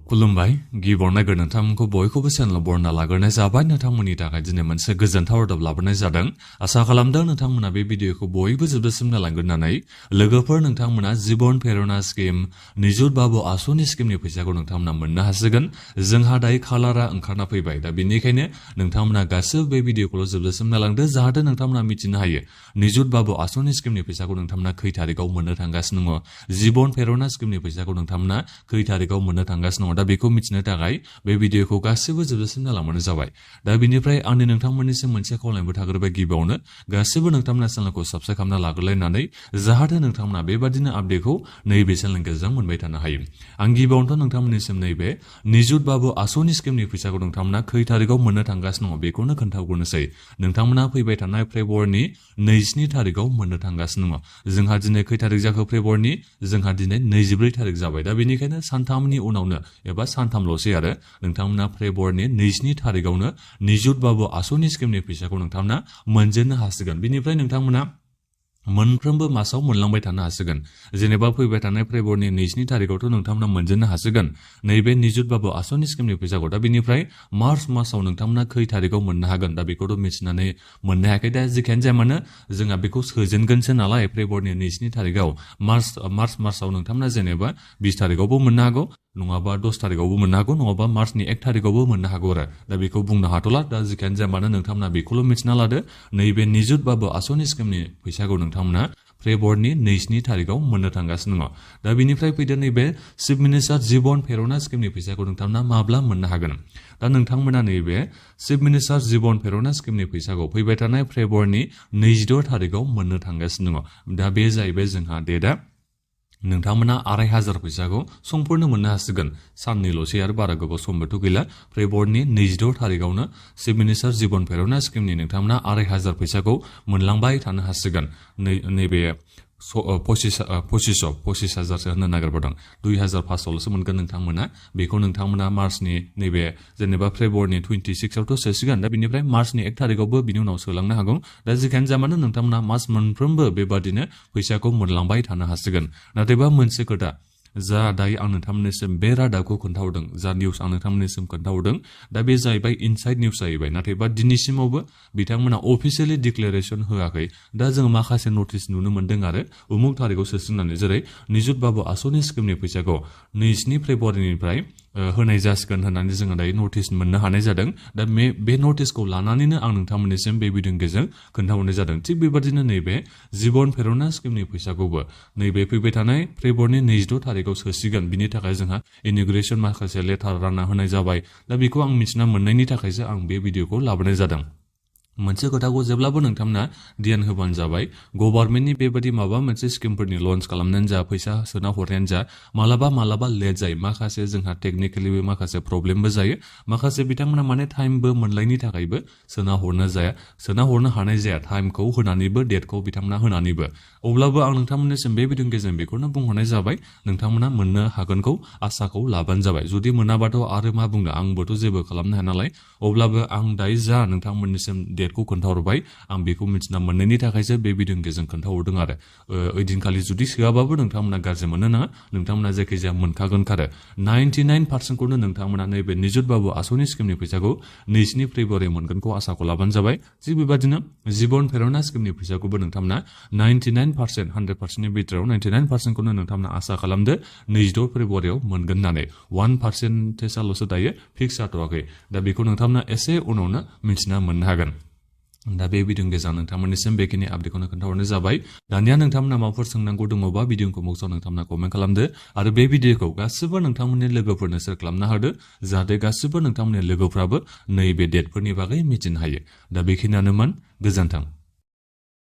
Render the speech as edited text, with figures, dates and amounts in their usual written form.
खुलुमबाय गिबियावनो नोंथांमोनखौ बयखौबो चेनेलाव बरना लाग्रोनाय जाबाय। नोंथांमोननि थाखाय दिनै मोनसे गोजोनथाव रादाब लाबोनाय जादों। आसा खालामदों नोंथांमोना बे भिडिअखौ बयबो जोबजासिम नायलांगोन होननानै। लोगोफोर, नोंथांमोना जीवन प्रेरणा स्किम निजुत बाबु आसनि स्किमनि फैसाखौ नोंथांमोना मोननो हासिगोन। जोंहा दायो खालारा ओंखारना फैबाय। दा बेनिखायनो नोंथांमोना गासिबो बे भिडिअखौल' जोबजासिम नायलांदो, जाहाथे नोंथांमोना मिथिनो हायो निजुत बाबु आसनि स्किमनि फैसाखौ नोंथांमोना खै थारिखआव मोननो थांगासिनो दङ, जीवन प्रेरणा स्किमनि फैसाखौ नोंथांमोना खै थारिखआव मोननो थांगासिनो दङ। दा बेखौ मिथिनो थाखाय बे भिडिअखौ गासिबो जोबजासिम नायलांबानो जाबाय। दा बेनिफ्राय आंनि नोंथांमोननिसिम मोनसे खावलायनायबो थाग्रोबाय। गिबियावनो गासिबो नोंथांमोना चेनेलखौ साबस्क्राइब खालामना लाग्रोलायनानै, जाहाथे नोंथांमोना बेबादिनो आपडेटखौ नैबे चेनेलनि गेजेरजों मोनबाय थानो हायो। आं गिबियावनोथ' नोंथांमोननिसिम नैबे निजुत बाबु आसनि स्किमनि फैसाखौ नोंथांमोना खै थारिखआव मोननो थांगासिनो दङ बेखौनो खोन्थाहरनोसै। नोंथांमोना फैबाय थानाय फेब्रुवारिनि 2 थारिखआव मोननो थांगासिनो दङ। जोंहा दिनै खै थारिख जाखो फेब्रुवारिनि? जोंहा दिनै 24 थारिख जाबाय। दा बेनिखायनो सानथामनि उनावनो एबा सानथामल'सै आरो नोंथांमोना फेब्रुवारिनि 2 थारिखआवनो निजुत बाबु आसनि स्किमनि फैसाखौ नोंथांमोना मोनजेननो हासिगोन। बेनिफ्राय नोंथांमोना मोनफ्रोमबो मासाव मोनलांबाय थानो हासिगोन। जेनेबा फैबाय थानाय फेब्रुवारिनि 2 थारिखआवथ' नोंथांमोना मोनजेननो हासिगोन नैबे निजुत बाबु आसनि स्किमनि फैसाखौ। दा बेनिफ्राय मार्च मासाव नोंथांमोना खै थारिखआव मोननो हागोन, दा बेखौथ' मिथिनानै मोननो हायाखै। दा जेखियानो जाया मानो जोंहा बेखौ सोजेनगोनसो नालाय फेब्रुवारिनि 2 थारिखआव। मार्च मासाव नोंथांमोना जेनेबा 20 थारिखआवबो मोननो हागौ, नङाबा 10 थारिखआवबो मोननो हागौ, नङाबा मार्चनि 1 थारिखआवबो मोननो हागौ आरो। दा बेखौ बुंनो हाथ'ला। दा जेखियानो जाया मानो नोंथांमोना बेखौल' मिथिना लादो, नैबे निजुत बाबु आसनि स्किमनि फैसाखौ नोंथांमोना फेब्रुवारिनि 2 थारिखआव मोननो थांगासिनो दङ। दा बेनिफ्राय फैदो नैबे चिफ मिनिस्टार जीवन प्रेरणा स्किमनि फैसाखौ नोंथांमोना माब्ला मोननो हागोन? दा नोंथांमोना नैबे चिफ मिनिस्टार जीवन प्रेरणा स्किमनि फैसाखौ फैबाय थानाय फेब्रुवारिनि 26 थारिखआव मोननो थांगासिनो दङ। दा बे जाहैबाय जोंहा डेटआ। नोंथांमोना 2500 फैसाखौ समफोरनो मोननो हासिगोन। साननैल'सै आरो बारा गोबाव समबोथ' गैला। फेब्रुवारिनि 26 थारिखआवनो चिफ मिनिस्टार जीवन प्रेरणा स्किमनि नोंथांमोना 2500 फैसाखौ मोनलांबाय थानो हासिगोन। नैबे 25,000सो होननो नागिरबावदों। 2500ल'सो मोनगोन नोंथांमोना। बेखौ नोंथांमोना मार्चनि नैबे जेनेबा फेब्रुवारिनि 26आवथ' सोसिगोन। दा बेनिफ्राय मार्चनि 1 थारिखआवबो बिनि उनाव सोलांनो हागौ। दा जेखियानो जाया मानो नोंथांमोना मास मोनफ्रोमबो बेबादिनो फैसाखौ मोनलांबाय थानो हासिगोन। नाथायबा मोनसे खोथा, जा दायो आं नोंथांमोननिसिम बे रादाबखौ खोन्थाहरदों, जा निउस आं नोंथांमोननिसिम खोन्थाहरदों, दा बे जाहैबाय इनसाइड निउस जाहैबाय। नाथायबा दिनैसिमावबो बिथांमोना अफिसियेलि डिक्लेरेसन होआखै। दा जों माखासे नटिस नुनो मोन्दों आरो उमुक थारिखआव सोसिगोन, जेरै निजुत बाबु आसनि स्किमनि फैसाखौ 2 फेब्रुवारिनिफ्राय होनाय जासिगोन होननानै जोङो दायो नटिस मोननो हानाय जादों। दा बे नटिसखौ लानानैनो आं नोंथांमोननिसिम बे भिडिअनि गेजेरजों खोन्थाहरनाय जादों। थिग बेबादिनो नैबे जीवन प्रेरणा स्किमनि फैसाखौबो नैबे फैबाय थानाय फेब्रुवारिनि 26 थारिखआव सोसिगोन। बिनि थाखाय जोंहा इनिग्रेसन माखासे लेटार रानना होनाय जाबाय। दा बेखौ आं मिथिना मोननायनि थाखायसो आं बे भिडिअखौ लाबोनाय जादों। मोनसे खोथाखौ जेब्लाबो नोंथांमोना ध्यान होबानो जाबाय। गभर्नमेन्टनि बेबायदि माबा मोनसे स्किमफोरनि लन्च खालामनायानो जा, फैसा सोना हरनायानो जा, मालाबा लेट जायो। माखासे जोंहा टेकनिकेलिबो माखासे प्रब्लेमबो जायो। माखासे बिथांमोना माने टाइमबो मोनलायनि थाखायबो सोना हरनो हानाय जाया। टाइमखौ होनानैबो, डेटखौ बिथांमोना होनानैबो। अब्लाबो आं नोंथांमोननिसिम बे भिडिअनि गेजेरजों बेखौनो बुंहरनाय जाबाय, नोंथांमोना मोननो हागोनखौ आसाखौ लाबानो जाबाय। जुदि मोनाबाथ' आरो मा बुंनो, आंबोथ' जेबो खालामनो हाया नालाय। अब्लाबो आं दायो जा नोंथांमोननिसिम डेटखौ खोन्थाहरबाय, आं बेखौ मिथिना मोननायनि थाखायसो बे भिडिअनि गेजेरजों खोन्थाहरदों आरो। ओइदिनखालि जुदि सोआबाबो नोंथांमोना गाज्रि मोननो नाङा। नोंथांमोना जायखिजाया मोनखागोन आरो। 99%खौनो नोंथांमोना नैबे निजुत बाबु आसनि स्किमनि फैसाखौ 2 फेब्रुवारि मोनगोनखौ आसाखौ लाबानो जाबाय। थिग बेबादिनो जीवन प्रेरणा स्किमनि फैसाखौबो नोंथांमोना 99%, 100%नि बिथोराव 99%खौनो नोंथांमोना आसा खालामदो 26 फेब्रुवारियाव मोनगोन होननानै। 1%ल'सो दायो फिक्स जाथ'वाखै। दा बेखौ नोंथांमोना एसे उनावनो मिथिना मोननो हागोन। दा बे भिडिअनि गेजेराव नोंथांमोननिसिम बेखिनि आपडेटखौनो खोन्थाहरनाय जाबाय। दानिया नोंथांमोना माबाफोर सोंनांगौ दङबा भिडिअखौ बक्सआव नोंथांमोना कमेन्ट खालामदो। आरो बे भिडिअखौ गासिबो नोंथांमोननि लोगोफोरनो शेयार खालामना होदो, जाहाथे गासिबो नोंथांमोननि लोगोफ्राबो नैबे डेटफोरनि बागै मिथिनो हायो। दा बेखिनियानोमोन। गोजोन्थों।